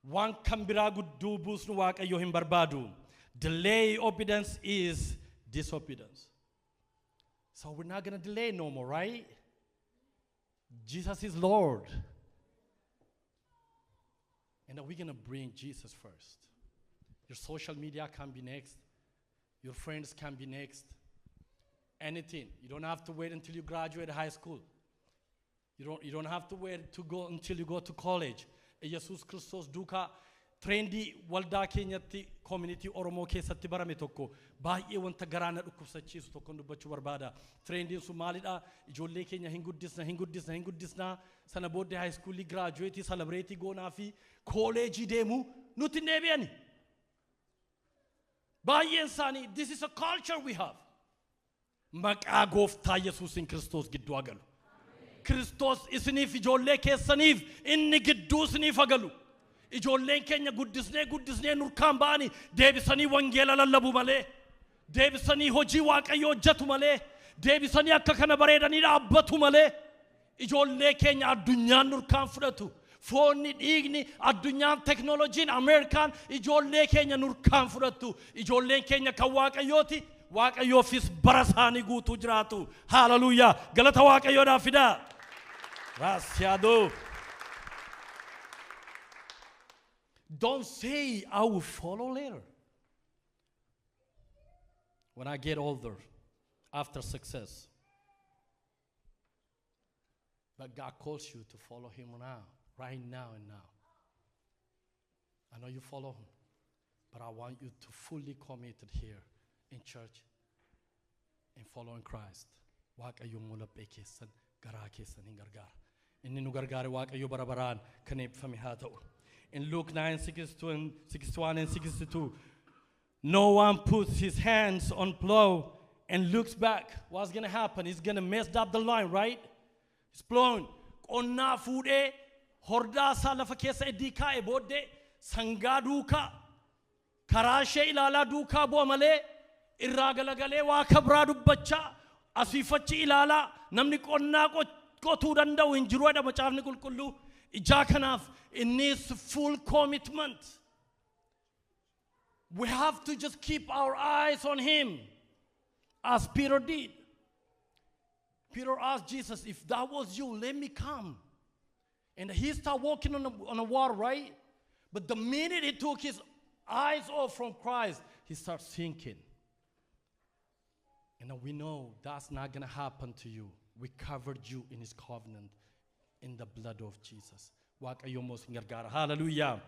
waan kan biraa gudduu buusnu Waaqayyo hin barbaadu. Delay obedience is disobedience. So we're not going to delay no more, right? Jesus is Lord. And we're going to bring Jesus first. Your social media can be next. Your friends can be next. Anything. You don't have to wait until you graduate high school. You don't have to wait to go until you go to college. Yesus Kristos duukaa trendii waldaa keenyatti community Oromoo keessatti barame tokko baay'ee wanta garaa na dhukkubsachiisu tokkon dubbachuu barbaada. Trendiin sun maalidha? Ijoollee keenya hin guddisna, hin guddisna, hin guddisna. Sana booddee high schoolii graduate celebrate goonaa fi kooleejii deemu nuti hin deebi'ani. Baay'een isaanii, this is a culture we have. Maqaa gooftaa Yesuusin Kiristoos gidduu haa galu. Kiristoos isiniif ijoollee keessaniif inni gidduu isiniif haa galu. Ijoolleen keenya guddisnee guddisnee nurkaan ba'anii deebisanii wangeela lallabu malee, deebisanii hojii Waaqayyoo hojjetu malee, deebisanii akka kana bareedanii dhaabbatu malee, ijoollee keenya addunyaan nurkaan fudhatu. Foonni dhiigni addunyaan teknooloojiin Ameerikaan ijoollee keenya nurkaan fudhattu. Ijoolleen keenya kan Waaqayyooti. Waaqayyoofis bara isaanii guutuu jiraatu. Haaleluyyaa. Galata Waaqayyoodhaaf fidaa. Raasiyaadoo. Don't say, I will follow later. When I get older, after success. But God calls you to follow him now, right now and now. I know you follow him, but I want you to fully committed here in church in following Christ. Waaqayyo immoo laphee keessan garaa keessan hin gargaara. Inni nu gargaare Waaqayyo bara baraan kan eebbifame haa ta'u. In Luke 9, 62 and 61 and 62, no one puts his hands on plow and looks back. What's going to happen? He's going to mess up the line, right? He's plowing. Qonnaa fuudhee hordaa isaa lafa keessa iddii kaa'e booddee sangaa duukaa karaa ishee ilaalaa duukaa bu'a malee irraa galagalee waa kabraa dubbachaa asiifachi ilaalaa namni qonnaa qotuu danda'u hin jiru jedha macaafni qulqulluu. Ijaa kanaaf it needs full commitment. We have to just keep our eyes on him, as Peter did. Peter asked Jesus, if that was you, let me come. And he started walking on the water, right? But the minute he took his eyes off from Christ, he starts sinking. And we know that's not going to happen to you. We covered you in his covenant, in the blood of Jesus. Waaqayyo immoo isin gargaara. Hallelujah.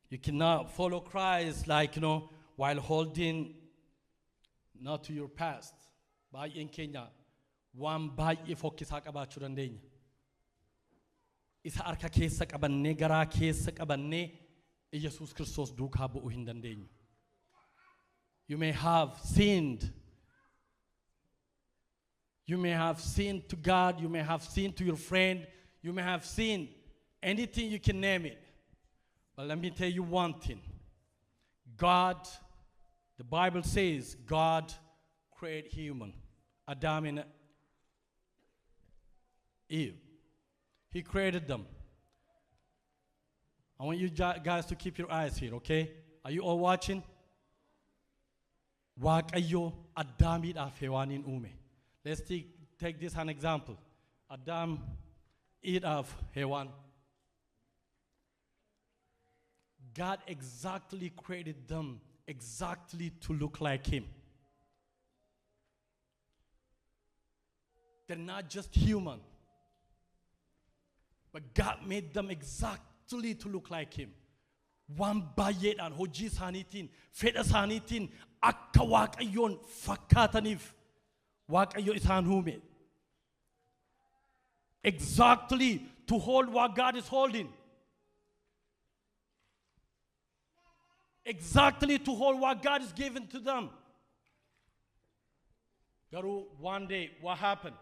You cannot follow Christ while holding not to your past. Baay'een keenya waan baay'ee fokkisaa qabaachuu dandeenya. Isa harka keessa qabannee garaa keessa qabannee Yesuus Kiristoos duukaa bu'uu hin dandeenyu. You may have sinned. You may have sinned to God. You may have sinned to your friend. You may have sinned anything you can name it. But let me tell you one thing. God, the Bible says, God created human, Adam and Eve. He created them. I want you guys to keep your eyes here, okay? Are you all watching? Waaqayyo Addaamiidhaaf Hewaaniin uume. Let's take this as an example. Adam, Eve, Hewan. God exactly created them exactly to look like him. They're not just human, but God made them exactly to look like him. Waan baay'eedhaan hojii isaaniitiin fedha isaaniitiin akka Waaqayyoon fakkaataniif Waaqayyo isaan uume. Exactly to hold what God is holding. Exactly to hold what God is giving to them. Garuu one day, what happened?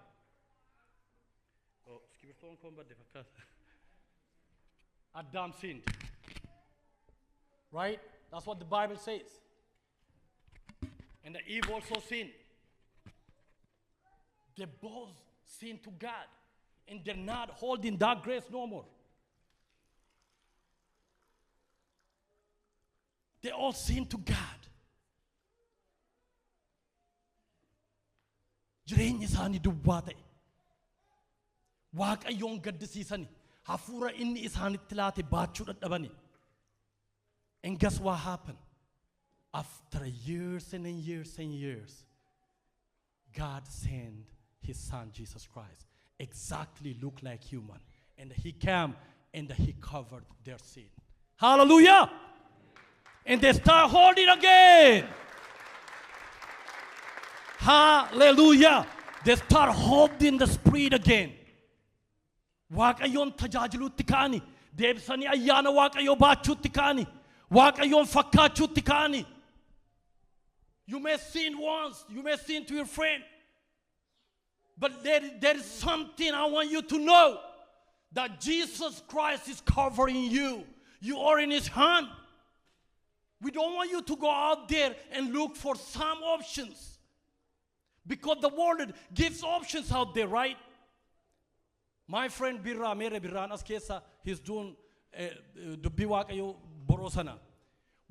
Oh, iskibirtoon koon badde fakkaata. Adam sinned. Right? That's what the Bible says. And the Eve also sinned. They both sin to God, and they're not holding that grace no more. They all sin to God. Jireenyi isaanii duwwaa ta'e. Waaqayyoon gaddisiisani. Hafuura inni isaanitti laate baachuu dadhabani. And guess what happened? After years and years and years, God sent his son Jesus Christ, exactly look like human. And he came and he covered their sin. Hallelujah! And they start holding again. Hallelujah! They start holding the Spirit again. Waaqayyoon tajaajiluutti ka'ani. Deebisanii ayyaana Waaqayyoo baachuutti ka'ani. Waaqayyoon fakkaachuutti ka'ani. You may sin once, you may sin to your friend. But there is something I want you to know, that Jesus Christ is covering you. You are in his hand. We don't want you to go out there and look for some options, because the world gives options out there, right? My friend Birra, Mere Birran as keessa, he's doing dubbii Waaqayyoo boroo sana.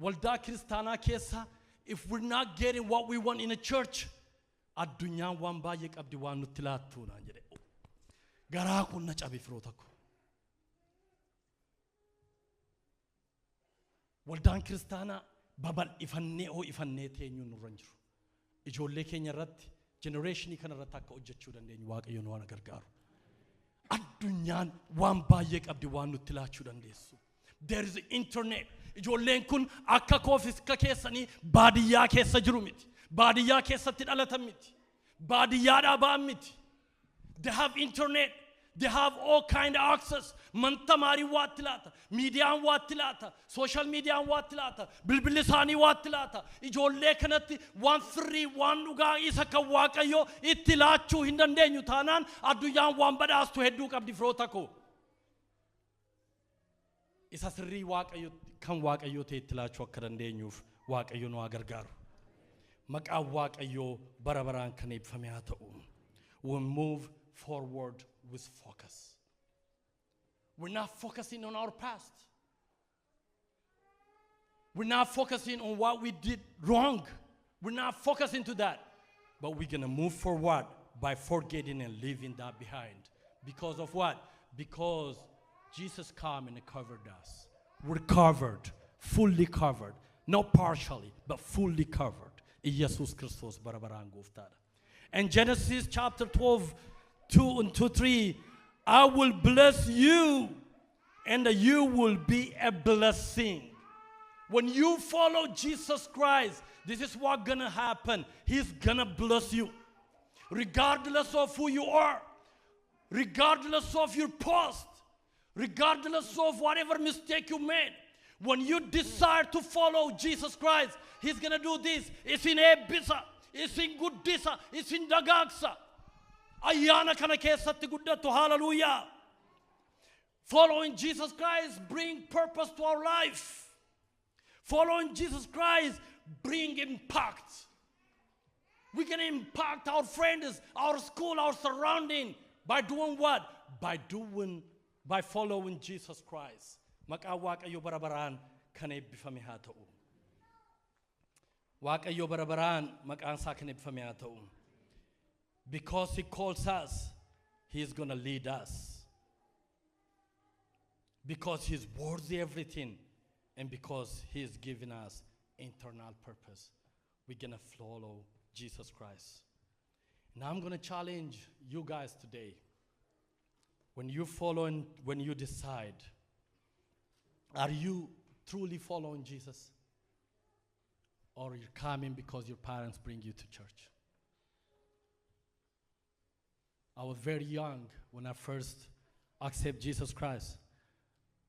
Waldaa kiristaanaa keessa, if we're not getting what we want in a church, addunyaan waan baay'ee qabdi waan nutti laattu naan jedhe. Garaa kun na cabe firoota koo. Waldaan kiristaanaa babal'ifannee ho'ifannee teenyuun nurra hin jiru. Ijoollee keenya irratti, generationii kana irratti akka hojjechuu dandeenyu Waaqayyoon waan gargaaru. Addunyaan waan baay'ee qabdi waan nutti laachuu dandeessu. There is internet. Ijoolleen kun akka koofiska keessanii baadiyyaa keessa jiru miti. Baadiyyaa keessatti dhalatan miti. Baadiyyaadhaa ba'an miti. They have internet. They have all kind of access. Manta maarii waatti laata. Miidiyaan waatti laata. Social mediaan waatti laata. Bilbilli isaanii waatti laata. Ijoollee kanatti waan sirrii, waan dhugaa isa kan Waaqayyoo itti laachuu hin dandeenyu taanaan addunyaan waan badhaastu hedduu qabdi firoota koo. Isa sirrii Waaqayyo kan Waaqayyoo ta'e itti laachuu akka dandeenyuuf Waaqayyo nu haa gargaaru. Maqaan Waaqayyoo bara baraan kan eebbifame haa ta'u. We move forward with focus. We're not focusing on our past. We're not focusing on what we did wrong. We're not focusing to that. But we're going to move forward by forgetting and leaving that behind. Because of what? Because Jesus came and covered us. We're covered, fully covered. Not partially, but fully covered. Jesus Christos bara baraan gooftaadha. And Genesis chapter 12, 2 and 2, 3, I will bless you and you will be a blessing. When you follow Jesus Christ, this is what's going to happen. He's going to bless you. Regardless of who you are, regardless of your past, regardless of whatever mistake you made, when you decide to follow Jesus Christ, he's going to do this. It's in eebbisa, it's in guddisa, it's in dagaagsa. Ayyaana kana keessatti guddattu, hallelujah. Following Jesus Christ bring purpose to our life. Following Jesus Christ bring impact. We can impact our friends, our school, our surrounding by doing what? By following Jesus Christ. Maqaa Waaqayyo bara baraan kan eebbifame haa ta'u. Waaqayyo bara baraan maqaan isaa kan eebbifame haa ta'u. Because he calls us, he is going to lead us. Because he's worthy everything, and because he is giving us eternal purpose, we're going to follow Jesus Christ. Now I'm going to challenge you guys today. When you follow and when you decide, are you truly following Jesus? Or you're coming because your parents bring you to church? I was very young when I first accepted Jesus Christ.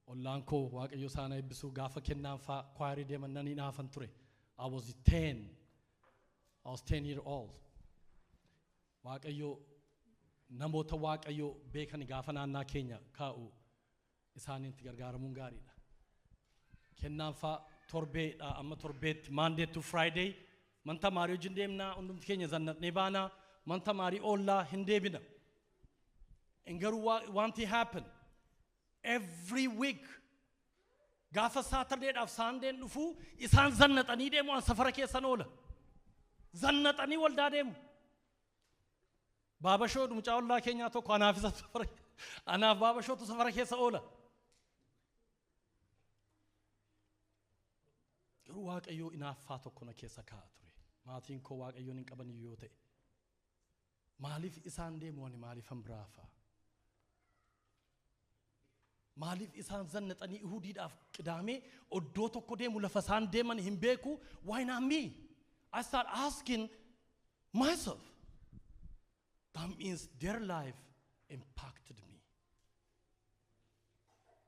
Ollaan koo Waaqayyo isaan eebbisu gaafa kennaan faa kwaarii deeman nan hinaafan ture. I was 10. I was 10 years old. Waaqayyo namoota Waaqayyo beekan gaafa naannaa keenya kaa'u isaaniitti gargaaramuun gaariidha. Kennaan faa torbeedha amma torbeetti, Monday to Friday, manta maarii wajjin deemnaa, hundumti keenya zannatnee baanaa. Man tamaarii oollaa hin deebina. In garuu wanti happen every week gaafa Saturdaydhaaf Sundayn dhufuu isaan zannaxanii deemu, an safara keessan oola. Zannaxanii waldaa deemu. Baabashoo mucaa ollaa keenyaa tokko anaaf isa safara anaaf baabashootu safara keessa oola. Garuu Waaqayyoo inaaffaa tokko na keessa kaa'a ture. Maatiin koo Waaqayyoon hin qaban yoo ta'e. Maaliif isaan deemu, ani maaliifan biraa hafa? Maaliif isaan zannaxanii Ihudiidhaaf Qidaamee oddoo tokko deemu, lafa isaan deeman hin beeku? Why not me? I start asking myself. That means their life impacted me.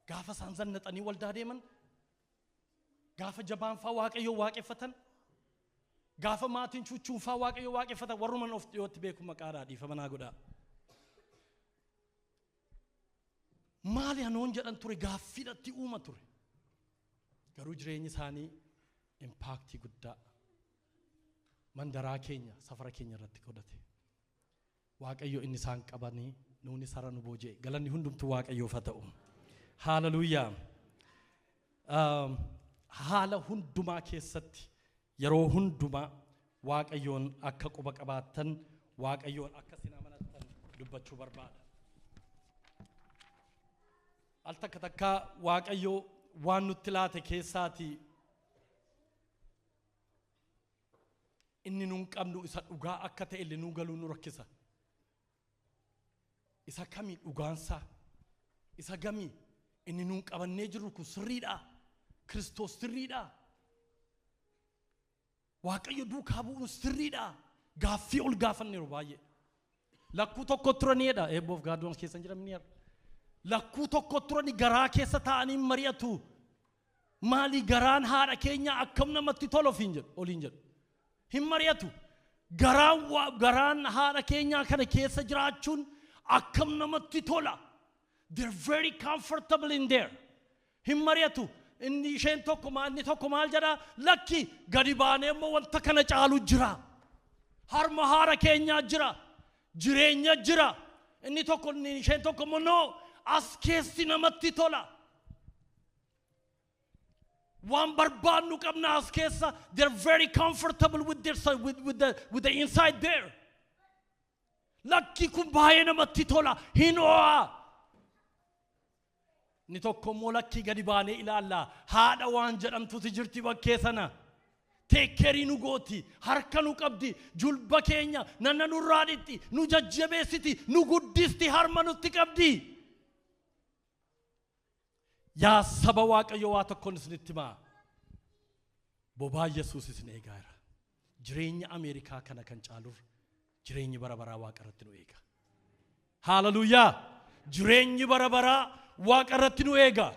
Gaafa isaan zannaxanii waldaa deeman, gaafa jabaan faa Waaqayyoo waaqeffatan, gaafa maatiin chuchuun faa Waaqayyoo waaqeffatan, warruman of dhiyootti beeku maqaadhaa dhiifama naa godhaa. Maali anoon jedhan ture, gaaffiidhatti uuma ture. Garuu jireenyi isaanii impactii guddaa mandaraa keenya safara keenya irratti godhate. Waaqayyo inni isaan qabanii nuuni sara nu booji'e. Galanni hundumtuu Waaqayyoof haa ta'u. Haaleluyyaa. Haala hundumaa keessatti yeroo hundumaa Waaqayyoon akka quba qabaattan, Waaqayyoon akka isin amanattan dubbachuu barbaada. Al takka takka Waaqayyo waan nutti laate keessaatii inni nuun qabnu isa dhugaa akka ta'e illee nuu galuu nu rakkisa. Isa kamii dhugaansaa? Isa gamii inni nuun qabannee jirru kun sirriidhaa? Kiristoos sirriidhaa? Waaqayyo duukaa bu'uun sirriidhaa? Gaaffii ol gaafanneeru baay'ee. Lakkuu tokko turaniidha. Eebboof gaaddoon keessa hin jiran ni Lakkuu tokko turani garaa keessa taa'anii mari'atu. Maali garaan haadha keenya akkam namatti tola ofiin jedhu, oliin jedhu. Hin mari'atu. Garaan haadha keenyaa kana keessa jiraachuun akkam namatti tola. They're very comfortable in there. Hin mari'atu. Inni isheen tokko inni tokko maal jedhaa? Lakki, gadi baanee immoo wanta kana caalu jira. Harma haadha keenyaa jira. Jireenya jira. Inni tokko inni isheen tokko immoo no, as keessi namatti tola. Waan barbaadnu qabna as keessa. They're very comfortable with their with the inside there. Lakki, kun baay'ee namatti tola. Hin ho'a. Inni tokko immoo lakkii, gadi baanee ilaalla. Haadha waan jedhamtutu jirti bakkee sana. Take care nu gooti, harka nu qabdi, julba keenya nanna nurraa dhitti, nu jajjabeessiti, nu guddisti, harma nutti qabdi. Yaa saba Waaqayyo, waa tokkoon isinitti himaa. Bobaa Yesuus isin eegaa jira. Jireenya Ameerikaa kana kan caalurra jireenyi bara baraa Waaqa irratti nu eega. Haaleluyyaa! Jireenyi bara baraa Waaqa irratti nu eega.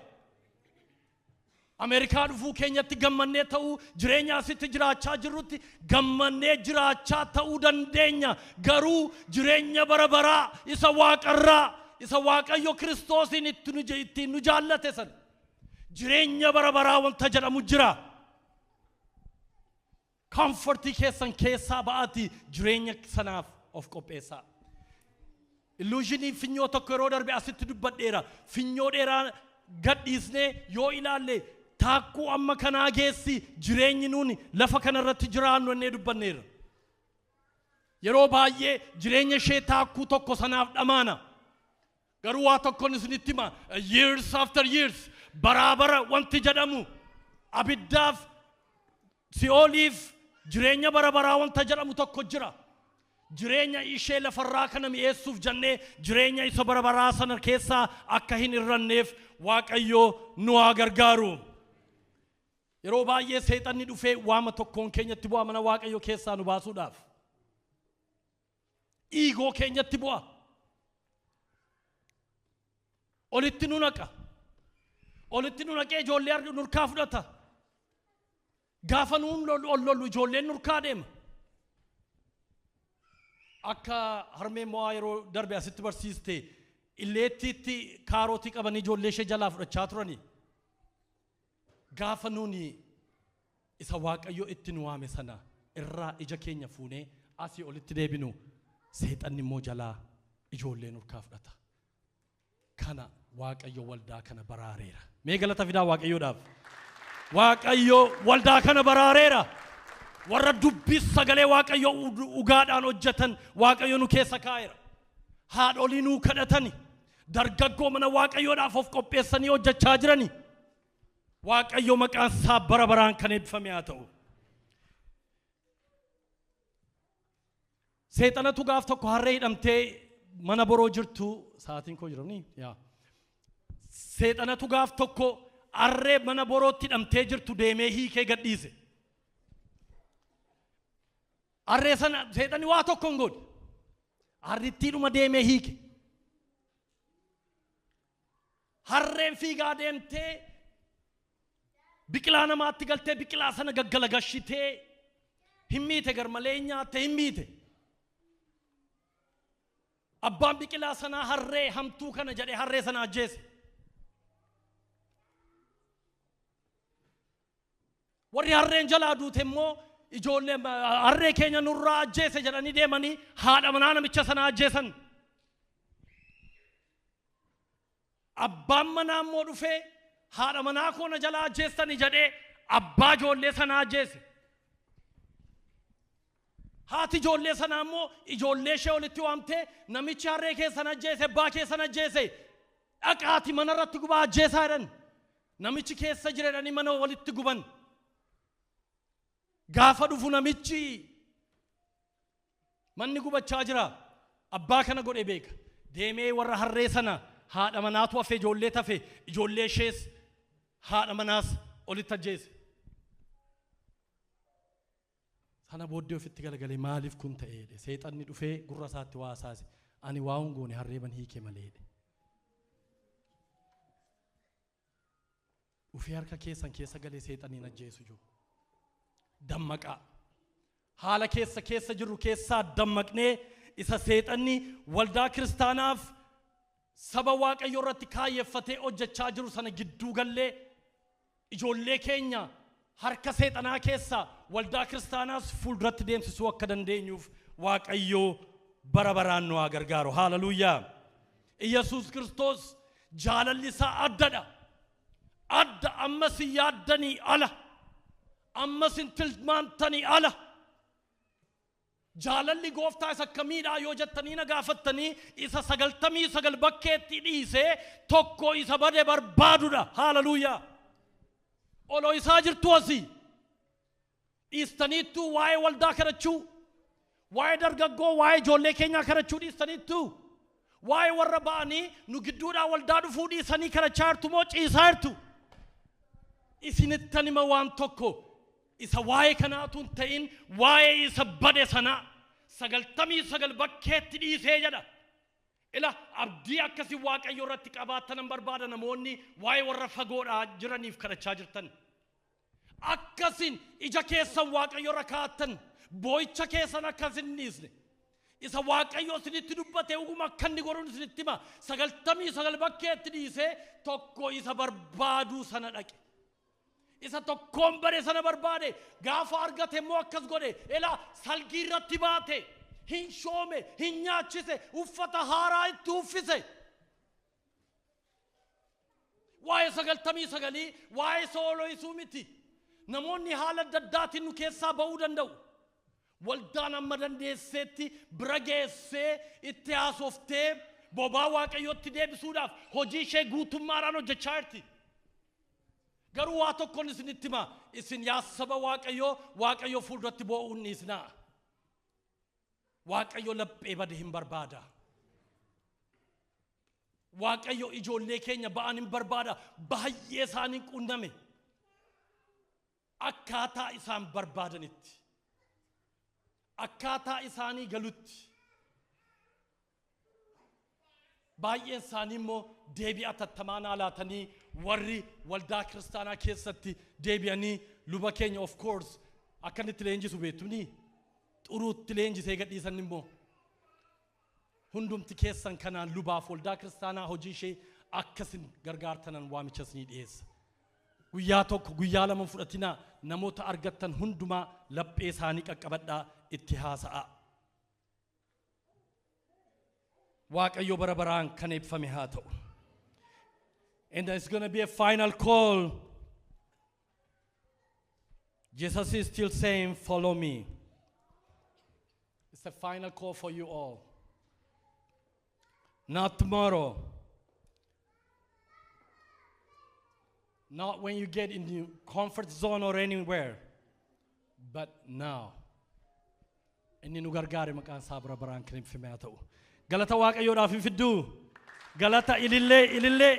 Ameerikaa dhufuu keenyatti gammannee ta'uu, jireenya asitti jiraachaa jirrutti gammannee jiraachaa ta'uu dandeenya. Garuu jireenya bara baraa isa Waaqarraa, isa Waaqayyo Kiristoosiin ittiin nu jaallate san, jireenya bara baraa wanta jedhamu jira. Comfortii keessan keessaa ba'aati jireenya sanaaf of qopheessaa. Illusionii finyoo tokko yeroo darbe asitti dubbadheera. Finyoo dheeraa gadhiisnee yoo ilaalle taakkuu amma kanaa geessi jireenyi nuuni lafa kanarratti jiraannu innee dubbanneera. Yeroo baay'ee jireenya ishee taakkuu tokko sanaaf dhamaana. Garuu waa tokkoon isinitti hima, years after years, baraa bara wanti jedhamu, abiddaaf si'ooliif jireenya bara baraa wanta jedhamu tokko jira. Jireenya ishee lafarraa kana mi'eessuuf jennee jireenya isa bara baraa sana keessaa akka hin irranneef Waaqayyo nu haa gargaaru. Yeroo baay'ee seexanni dhufee waama tokkoon keenyatti bu'a mana Waaqayyo keessaa nu baasuudhaaf. Ego keenyatti bu'a. Olitti nu naqa. Olitti nu naqee ijoollee argu nurkaa fudhata. Gaafa nuun ol lollu ijoolleen nurkaa deema. Akka harmeen mo'aa yeroo darbe asitti barsiiste, illeettiitti kaarotii qabanii ijoollee ishee jalaa fudhachaa turani. Gaafa nuuni isa Waaqayyo itti nu waame sana irraa ija keenya fuunee asii olitti deebinu Seexanni immoo jalaa ijoollee nurkaa fudhata. Kana Waaqayyo waldaa kana baraareera. Mee galata fidaa Waaqayyoodhaaf. Waaqayyo waldaa kana baraareera. Warra dubbii sagalee Waaqayyo dhugaadhaan hojjetan Waaqayyo nu keessa kaa'eera. Haadholii nuu kadhatani. Dargaggoo mana Waaqayyoodhaaf of qopheessanii hojjechaa jirani. Waaqayyo maqaan isaa bara baraan kan eebbifame haa ta'u. Seexanatu gaaf tokko harree hidhamtee mana boroo jirtu sa'aatiin koo jiru yaa. Seexanatu gaaf tokko harree mana borootti hidhamtee jirtu deemee hiikee gadhiise. Harree sana seexanni waa tokko hin godhe. Harrittiidhuma deemee hiike. Harreen fiigaa deemtee biqilaa namaatti galtee biqilaa sana gaggalagashitee hin miite garmalee nyaatte hin miite. Abbaan biqilaa sanaa harree hamtuu kana jedhee harree sana ajjeese. Warri harreen jalaa duute immoo ijoollee harree keenya nurraa ajjeese jedhanii deemanii haadha manaa namicha sanaa ajjeesan. Abbaan manaa immoo dhufee haadha manaa koo na jalaa ajjeessani jedhee abbaa ijoollee sanaa ajjeese. Haati ijoollee sanaa immoo ijoollee ishee walitti waamtee namichi harree keessan ajjeese abbaa keessan ajjeese dhaqaati mana irratti gubaa ajjeesaa jedhan. Namichi keessa jira jedhanii mana walitti guban. Gaafa dhufu namichi manni gubachaa jira. Abbaa kana godhe beeka. Deemee warra harree sana haadha manaatu hafe ijoollee tafe ijoollee ishees haadha manaas olitti ajjeese. Sana booddee ofitti galagalee maaliif kun ta'e jedhe. Seexanni dhufee gurra isaatti waa hasaase. Ani waa hin goone harree ban hiike malee jedhe. Dhufee harka keessan keessa galee seexaniin ajjeesu jiru. Dammaqaa. Haala keessa keessa jirru keessaa dammaqnee isa seexanni waldaa kiristaanaaf saba Waaqayyoo irratti kaayeffatee hojjechaa jiru sana gidduu gallee ijoollee keenya harka seexanaa keessaa waldaa kiristaanaas fuulduratti deemsisuu akka dandeenyuuf Waaqayyoo bara baraan nu haa gargaaru. Haaleluyyaa. Iyyasuus Kiristoos jaalalli isaa addadha. Adda ammas hin yaaddanii ala. Ammas hin tilmaantanii ala. Jaalalli gooftaa isa akkamiidhaa yoo jettanii na gaafattanii isa 99 bakkeetti dhiisee tokko isa bade barbaadudha. Haaleluyyaa. Oloo isaa jirtu asii. Dhiistaniittuu waa'ee waldaa kadhachuu, waa'ee dargaggoo, waa'ee ijoollee keenyaa kadhachuu dhiistaniittuu, waa'ee warra ba'anii nu gidduudhaa waldaa dhufuu dhiisanii kadhachaa jirtu moo ciisaa jirtu? Isinittan hima waan tokko isa waa'ee kanaatu hin ta'in waa'ee isa bade sanaa 99 bakkeetti dhiisee jedha. Ila abdii akkasii Waaqayyo irratti qabaatan barbaada namoonni waa'ee warra fagoodhaa jiraniif kadhachaa jirtan. Akkasiin ija keessan Waaqayyo irra kaa'attan boo'icha keessan akkasin hin dhiisne. Isa Waaqayyo isinitti dubbate dhuguma akka inni godhuun isinitti hima. 99 bakkeetti dhiisee tokko isa barbaaduu sana dhaqe. Isa tokkoon bare sana barbaade gaafa argate immoo akkas godhe. Ila salgii irratti baate. Hin shoome, hin nyaachise, uffata haaraa itti uffise. Waa'ee 99 waa'ee sooloisuu miti. Namoonni haala adda addaatiin nu keessaa ba'uu danda'u. Waldaan amma dandeesseetti bira geessee itti haasoftee bobaa Waaqayyootti deebisuudhaaf hojii ishee guutummaadhaan hojjechaa jirti. Garuu waa tokkoon isinitti hima. Isin yaa saba Waaqayyoo, Waaqayyoo fuulduratti boo'uu hin dhiisinaa. Waaqayyo laphee bade hin barbaada. Waaqayyo ijoollee keenya ba'an hin barbaada. Baay'ee isaanii qunname. Akkaataa isaan barbaadanitti. Akkaataa isaanii galutti. Baay'een isaanii immoo deebii atattamaa naa laatanii warri waldaa kiristaanaa keessatti deebi'anii luba keenya of course akkanitti leenjisu beektunii. Xuruutti leenjisee gadhiisan immoo hundumti keessan kanaan lubaaf waldaa kiristaanaa hojii ishee akkasin gargaartanan waamicha isinii dhiyeessa. Guyyaa tokko guyyaa lama fudhatinaa namoota argattan hundumaa laphee isaanii qaqqabadhaa itti haasa'aa. Waaqayyo bara baraan kan eebbifame haa ta'u. And there's going to be a final call. Jesus is still saying, "Follow me." It's a final call for you all. Not tomorrow. Not when you get in your comfort zone or anywhere, but now. Inni nu gargaare maqaan isaa bara baraan kan eebbifame haa ta'u. Galata Waaqayyoodhaaf hin fidduu. Galata ilillee ilillee.